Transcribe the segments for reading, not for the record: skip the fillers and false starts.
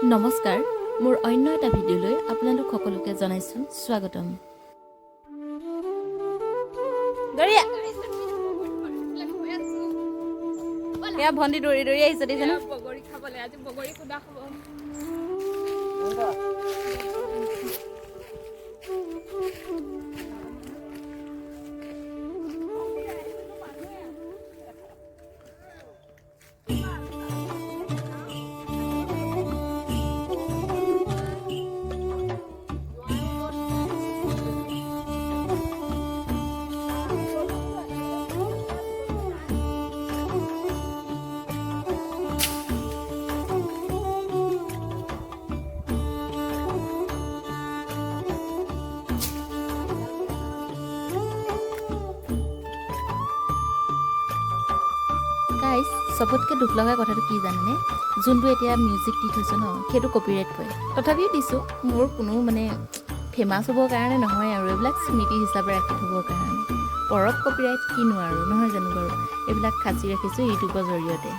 নমস্কাৰ, মোৰ অন্য এটা ভিডিঅ'লৈ আপোনালোক সকলোকে জনাইছোঁ স্বাগতম। দৌৰিয়া। এয়া ভণ্টি দৌৰি দৌৰি আহিছে, দেখিছেনে? বগৰী খাবলৈ। আজি বগৰী খুন্দা খাব। গাইজ, চবতকৈ দুখ লগা কথাটো কি জানেনে? যোনটো এতিয়া মিউজিক দি থৈছোঁ ন, সেইটো কপিৰাইট পৰে। তথাপিও দিছোঁ। মোৰ কোনো মানে ফেমাছ হ'বৰ কাৰণে নহয় আৰু এইবিলাক স্মৃতি হিচাপে ৰাখি থ'বৰ কাৰণে। পৰক কপিৰাইট, কিনো আৰু, নহয় জানো বাৰু? এইবিলাক সাঁচি ৰাখিছোঁ ইউটিউবৰ জৰিয়তে।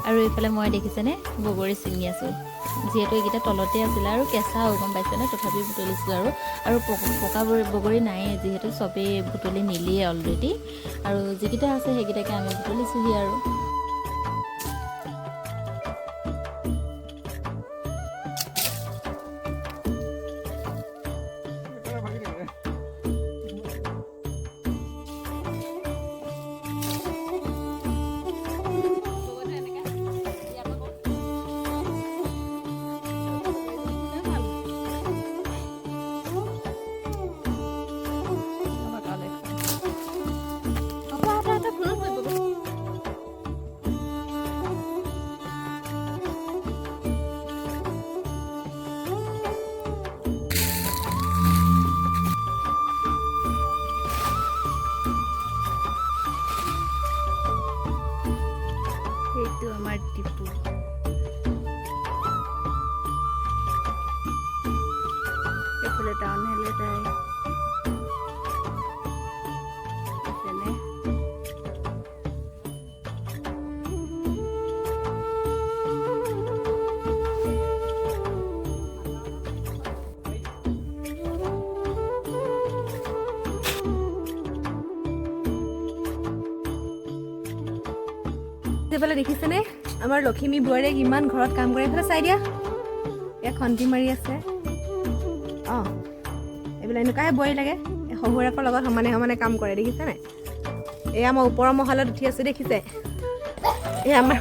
আৰু এইফালে মই দেখিছেনে, বগৰী ছিঙি আছোঁ। যিহেতু এইকেইটা তলতে আছিলে আৰু কেঁচাও, গম পাইছেনে? তথাপিও বুটলিছোঁ আৰু। আৰু পকা বগৰী নায়েই, যিহেতু চবেই বুটলি নিলিয়ে অলৰেডি। আৰু যিকেইটা আছে সেইকেইটাকে আমি বুটলিছোঁহি আৰু। সেইটো আমাৰ ডিপু। এইফালে টাউন হলে যায়। দেখিছেনে? সেইফালে দেখিছেনে, আমাৰ লখিমী বোৱাৰীয়ে কিমান ঘৰত কাম কৰে? এইফালে চাই দিয়া। এয়া খন্তি মাৰি আছে। অঁ, এইবিলাক এনেকুৱাহে বোৱাৰী লাগে। এই শহুৰেকৰ লগত সমানে সমানে কাম কৰে, দেখিছে নাই? এয়া মই ওপৰৰ মহলত উঠি আছোঁ, দেখিছে? এয়া আমাৰ,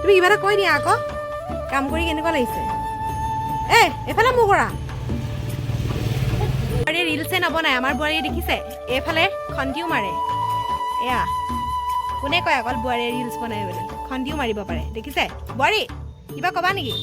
তুমি কিবা এটা কৈ দিয়া আকৌ, কাম কৰি কেনেকুৱা লাগিছে? এ এইফালে মোৰ কৰা। বোৱাৰীয়ে ৰিলছে নবনায়, আমাৰ বোৱাৰীয়ে দেখিছে, এইফালে খন্তিও মাৰে। এয়া কোনে কয় অকল বোৱাৰীয়ে ৰিলচ বনায় বুলি? খন্তিও মাৰিব পাৰে, দেখিছে? বোৱাৰী, কিবা ক'বা নেকি?